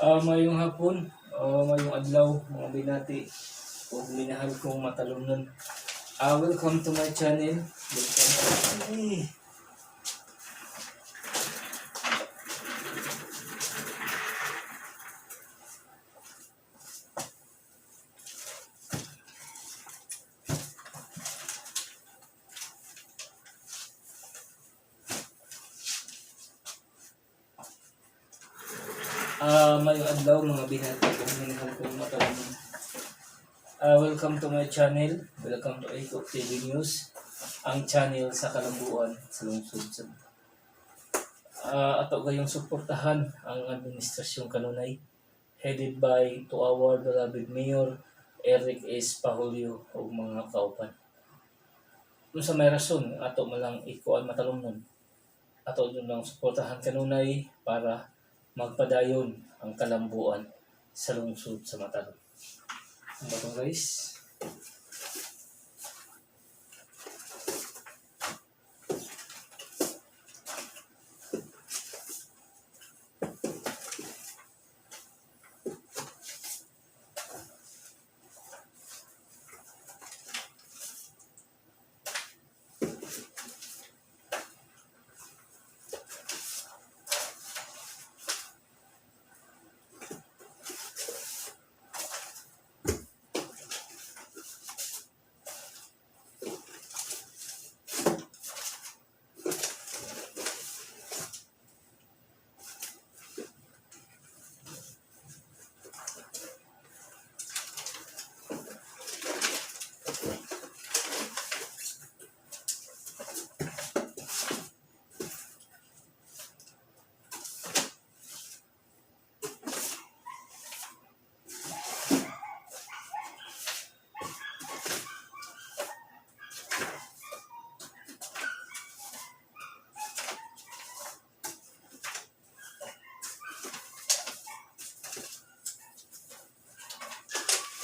Mayong hapon, mayong adlaw, mga binati, ug minahal kong matalumnon. Welcome to my channel. Welcome. Ay. Mayong adlaw, mga binati, ug minahal kong matalumnon. Welcome to my channel. Welcome to Eco TV News, ang channel sa kalambuan sa lungsod sa ato gayong suportahan ang administrasyon kanunay headed by to our beloved Mayor Eric S. Pahulyo ug mga kauban. Unsa may rason ato malang ikuan matalumnon? Ato yun lang suportahan kanunay para magpadayon ang kalambuan sa lungsod sa Matalom. Ang batong guys.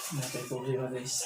Natay problema, guys.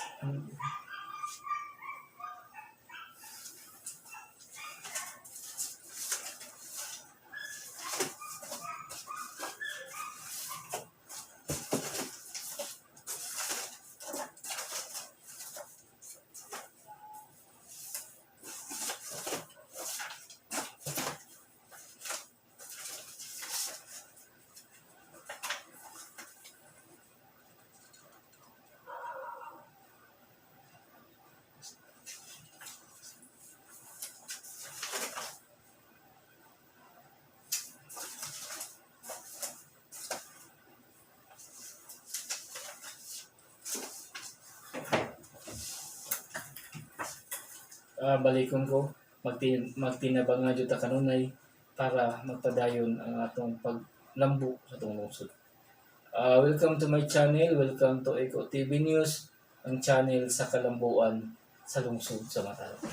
Balikon ko magtinabang nga jud ta kanunay para magpadayon ang atong paglambo sa atong lungsod. Welcome to my channel, welcome to Eco TV News, ang channel sa kalambuan sa lungsod sa Matalom.